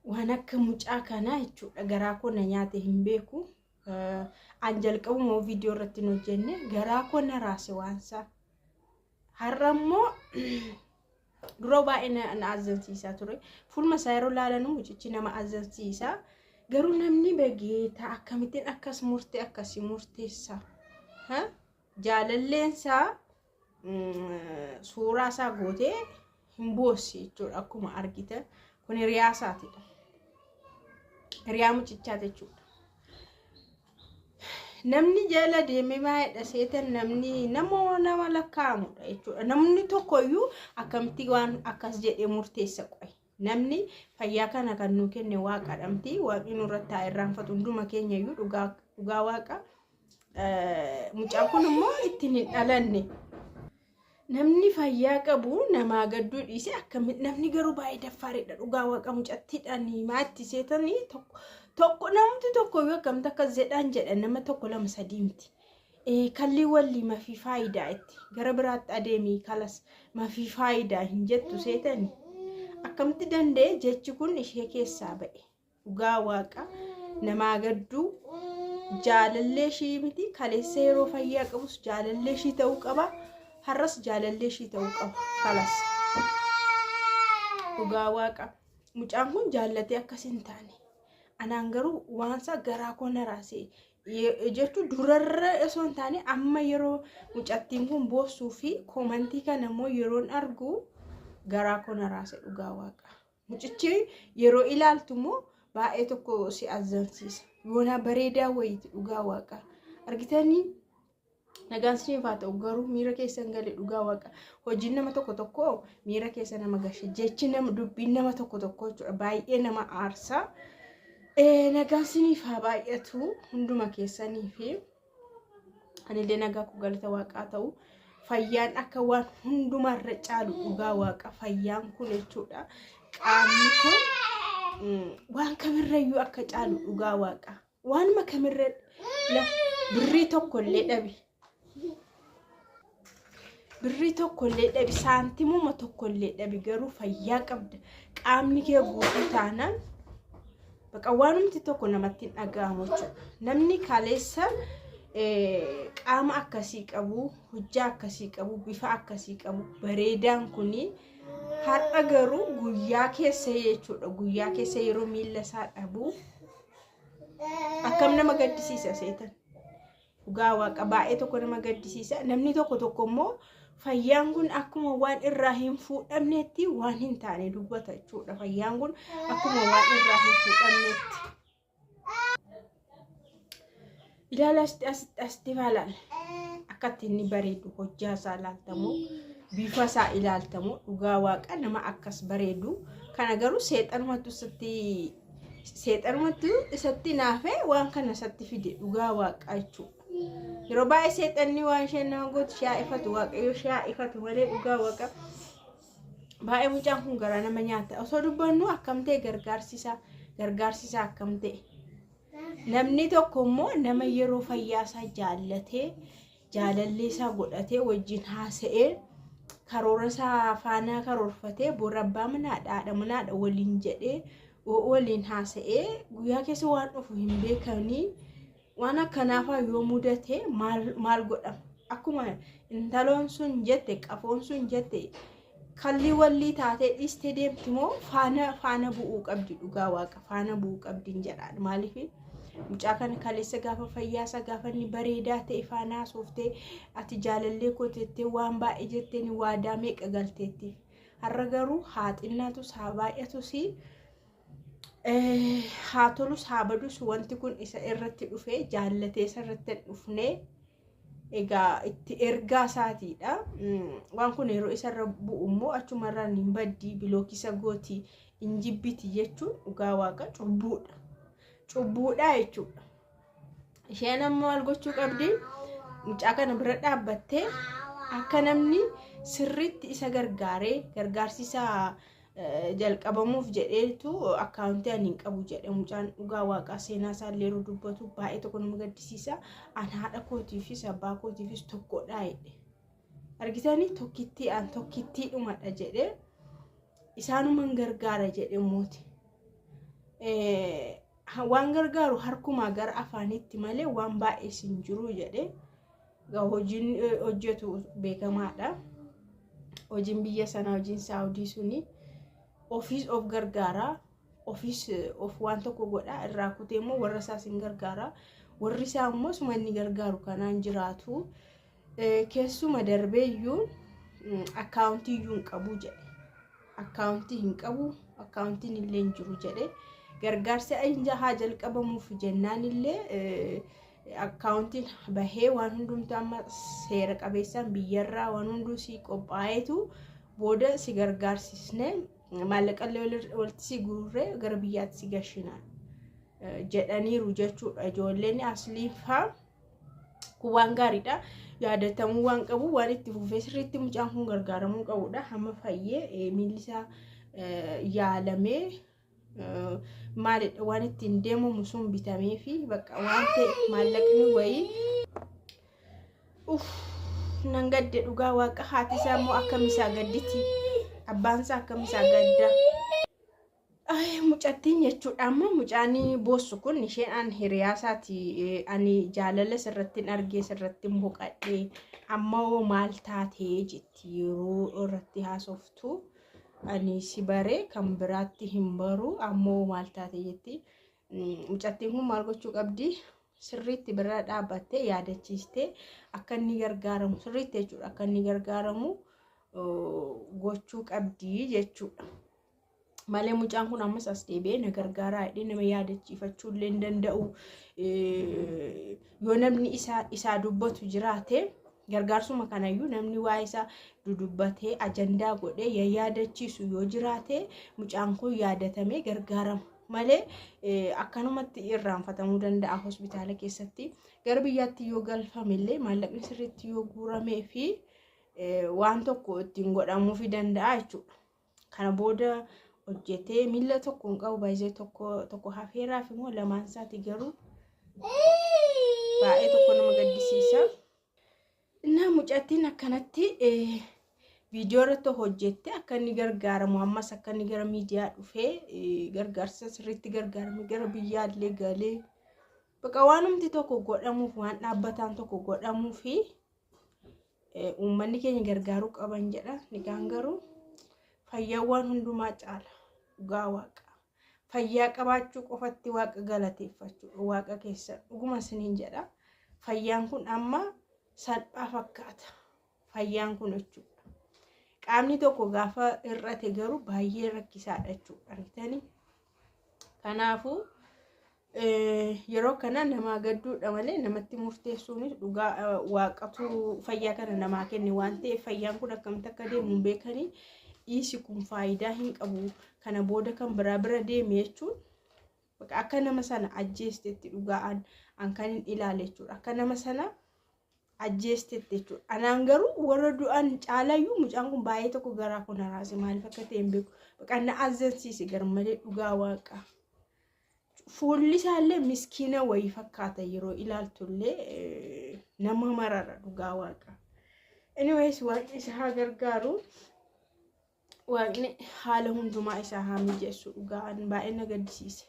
Waan akka mucaa kanaa jechuudha garaa koo na nyaate hin beeku. An jalqabuma viidiyoo irratti hin hojjenne garaa koo na raase waansaa. Har'a immoo dura baay'ee na azzansiisaa ture. Fuulma isaa yeroo laalanu mucichi nama azzansiisa. Garuu namni bageeta akkamittiin akkas murtee akkasii murteessa. Jaalalleensaa suuraa isaa gootee hin boossi jechuudha akkuma argitan. Kun hiriyaa isaatidha. Hiriyaa mucichaati jechuudha. Namni jala deemee baay'eedha seetan namni nama lakkaa'amudha jechuudha. Namni tokkoyyuu akkamitti waan akkas jedhee murteessa qo'e. Namni fayyaa kana kan nuu kenne waaqadhamti. Waaqni nurratti haa irraanfatu hunduma keenya iyyuu dhugaa waaqa. Mucaan kun immoo ittiin hin dhalanne. Namni fayyaa qabu namaa gadduu dhiise akkamitti namni garuu baay'ee daffaareedha dhugaa waaqa mucattiidhaan maatti seetanii tokko tokko namni tokko yoo akkamitti akkas jedhaan jedhan nama tokko lama sadii miti. Kallii wallii mafii faayidaa itti gara biraatti adeemii kalas mafii faayidaa hin jettu seetanii akkamitti danda'e jechi kun ishee keessaa ba'e. Dhugaa waaqa namaa gadduu jaalallee ishii miti kaleessa yeroo fayyaa qabus jaalallee ishii ta'uu qaba har'as jaalallee ishii ta'uu qaba kalas. Dhugaa waaqa mucaan kun jaallatee akkas hin taane anaan garuu waansa garaa koo na raase jechuun durarra osoo hin taane amma yeroo mucattiin kun boossuu fi koomantii kana immoo yeroon argu garaa koo na raase dhugaa waaqa. Mucichi yeroo ilaaltu immoo baay'ee tokko si azzansiisa. Yoonaa bareedaa wayiiti dhugaa waaqa. Argitanii nagaan isiniif haa ta'u garuu miira keessan gale dhugaa waaqa. Hojiin nama tokko tokko miira keessa nama gasha. Jechi nama dubbiin nama tokko tokko jechuudha baay'ee nama aarsa. Nagaan isiniif haa baay'atu hunduma keessanii fi anillee nagaa koo galata waaqaa ta'u. Fayyaan akka waan hundumarra caalu dhugaa waaqa fayyaan kun jechuudha. Qaamni kun waan kamirrayyuu akka caalu dhugaa waaqa. Waanuma kamirra birrii tokkollee dhabi. Birrii tokkollee dhabi saantimuma tokkollee dhabi garuu fayyaa qabda. Qaamni kee guutuu taanaan baqa waanumti tokko namatti hin dhaga'amu jechuudha. Namni kaleessa qaama akkasii qabu, hojjaa akkasii qabu, bifa akkasii qabu, bareedaan kuni har'a garuu guyyaa keessa jechuudha. Guyyaa keessa yeroo miilla isaa dhabu akkam nama gaddisiisa seetan. Dhugaa waaqa baay'ee tokko nama gaddisiisa. Namni tokko tokko immoo fayyaan kun akkuma waan irraa hin fuudhamnetti waan hin taane dubbata jechuudha. Fayyaan kun akkuma waan irraa hin fuudhamnetti. Ilaala asitti asitti asitti ilaala. Akkatti inni bareedu hojjaa isaa ilaaltamoo bifa isaa ilaaltamoo dhugaa waaqa nama akkas bareedu. Kana garuu seexanumatu isatti seexanumatu isatti naafee waan kana isatti fide dhugaa waaqaa jechuudha. Yeroo baay'ee seexanni waan isheen nama gootu ishee haa ifatu waaqayyo ishee haa ifatu malee dhugaa waaqa. Baay'ee mucaan kun garaa nama nyaata. Osoo dubbannu akkam ta'e gargaarsisaa gargaarsisaa akkam ta'e. Namni tokko immoo nama yeroo fayyaa isaa jaallatee jaalallee isaa godhatee wajjin haasa'ee karoora isaa faanaa karoorfatee bor abbaa manaadha haadha manaadha waliin jedhee waliin haasa'ee guyyaa keessa waan dhufu hin beekanii waan akkanaafaa yoo mudate maal maal godhama akkuma intaloon sun jette qafoon sun jette kallii wallii taatee dhiistee deemti moo faana faana bu'uu qabdi dhugaa waaqa faana bu'uu qabdi hin jedhaan maaliif mucaa kana kaleessa gaafa fayyaasaa gaafa inni bareedaa ta'e faana haasooftee ati jaalallee koo jettee waan baay'ee jetteen waadaa meeqa galteetti har'a garuu haa xinnaatus haa baay'atus haa tolus haa badus wanti kun isa irratti dhufee jaallatee isa irratti hin dhufnee egaa itti ergaa isaatiidha. Waan kun yeroo isarra bu'u immoo achumarraan hin baddi bilookisa gooti hin jibbiti jechuun dhugaa waaqa cubbuudha. Cubbuudha jechuudha. Isheen ammoo maal gochuu qabdi? Mucaa kana bira dhaabbattee akka namni sirriitti isa gargaaree gargaarsi isaa jalqabamuuf jedheetu akkaawuntii ani hin qabu jedhe mucaan dhugaa waaqaa seenaa isaa illee yeroo dubbatu baay'ee tokko nama gaddisiisa. An haadha kootiifis abbaa kootiifis tokkodha jedhe. Argitanii tokkittii an tokkittiidhumadha jedhe isaanuman gargaara jedhe mooti. Waan gargaaru harkumaa gara afaanitti malee waan baay'ee hin jiru jedhe. Hojiin hojjetu beekamaadha. Hojiin biyya sanaa, hojiin Saawudii suni ofiis of gargaara. Ofiis of waan tokko godha, irraa kutee immoo warra isaas hin gargaara. Warri isaa immoo suma inni gargaaru kanaan jiraatu. Keessuma darbeeyyuu akkaawuntii iyyuu hin qabu jedhe. Akkaawuntii hin qabu, akkaawuntiin illee hin jiru jedhe. Gargaarsi haa jalqabamuuf jennaan illee akkaawuntiin bahee waan hundumtuu amma seera qabeessaan biyyarraa waan hunduu si qophaa'eetu booda si gargaarsisne, maallaqallee walitti si guurree gara biyyaatti si gashina jedhaniiru jechuudha. Ijoolleen asliifaa kun waan gaariidha. Yaadatamuu waan qabu, waan itti fufee sirriitti mucaan kun gargaaramuu qabudha. Hamma fayyee miilli isaa yaalamee, maalidha, waan ittiin deemamu sun bitamee fi bakka waan ta'e maallaqni wayii. Uff, nan gadde dhugaa waaqa. Haati isaa immoo akkam isaa gadditi, abbaan isaa akkam isaa gadda. Mucattiin jechuudha, amma mucaan boossu kun isheen an hiriyaa isaati. Ani jaalala sirratti hin argee, sirratti hin boqadhe, amma hoo maal taatee jetti yeroo irratti haasoftu. Ani si bare, kan biraatti hin baru, ammoo maal taate jetti. Mucattiin kun maal gochuu qabdi? Sirriitti bira dhaabbattee yaadachiistee akka inni gargaaramu sirriitti jechuudha, akka inni gargaaramu gochuu qabdi jechuudha. Malee mucaan kun ammas as deebi'ee na gargaaraa jedhee nama yaadachiifachuu illee hin danda'u. Yoo namni isaa dubbatu jiraate, gargaarsuma kanayyuu namni waa'ee isaa dudubbatee ajandaa godhee yaadachiisu yoo jiraate, mucaan kun yaadatamee gargaarama. Malee akkanumatti irraanfatamuu danda'a hospitaala keessatti. Gara biyyaatti yoo galfame illee, maallaqni sirriitti yoo guuramee fi waan tokko ittiin godhamuufii danda'a jechuudha. Kana booda hojjetee miila tokko hin qabu, baay'ee tokko tokko hafeeraaf immoo lamaan isaati garuu baay'ee tokko nama gaddisiisa. Innaa mucattiin akkanatti viidiyoo irratti hojjette akka inni gargaaramu, ammas akka inni gara miidiyaa dhufee gargaarsa sirriitti gargaarame, gara biyyaallee galee bakka waanumti tokko godhamuuf, waan dhaabbataan tokko godhamuu fi uummanni keenya gargaaruu qaban jedha. Nigaan garuu fayyaan waan hundumaa caala, dhugaa waaqa. Fayyaa qabaachuu qofatti waaqa galateeffachuu, waaqa keessa dhuguma isiniin jedha. Fayyaan kun amma salphaa fakkaata. Fayyaan kun jechuudha. Qaamni tokko gaafa hir'ate garuu baay'ee rakkisaadha jechuudha. Argitanii? Kanaafuu yeroo kana namaa gadduudha malee namatti murteessuunis, dhugaa waaqatu fayyaa kana namaa kenne waan ta'eef, fayyaan kun akkamitti akka deemu hin beekanii. Dhiisi, kun faayidaa hin qabu, kana booda kan biraa bira deeme jechuun akka nama sana ajjeestetti dhugaa an kan hin ilaale jechuudha, akka nama sana ajjeestetti jechuudha. Anaan garuu warra du'an caalayyuu mucaan kun baay'ee tokko garaa kun haraase. Maaliif akka ta'e hin beeku, bakka na azzansiise garmalee, dhugaa waaqa. Fuulli isaallee miskiina wayii fakkaata, yeroo ilaaltullee nama marara, dhugaa waaqa. Anyways, waaqni isa haa gargaaru. Waaqni haala hundumaa isaa haa mijeessu, dhugaa baay'ee na gaddisiise.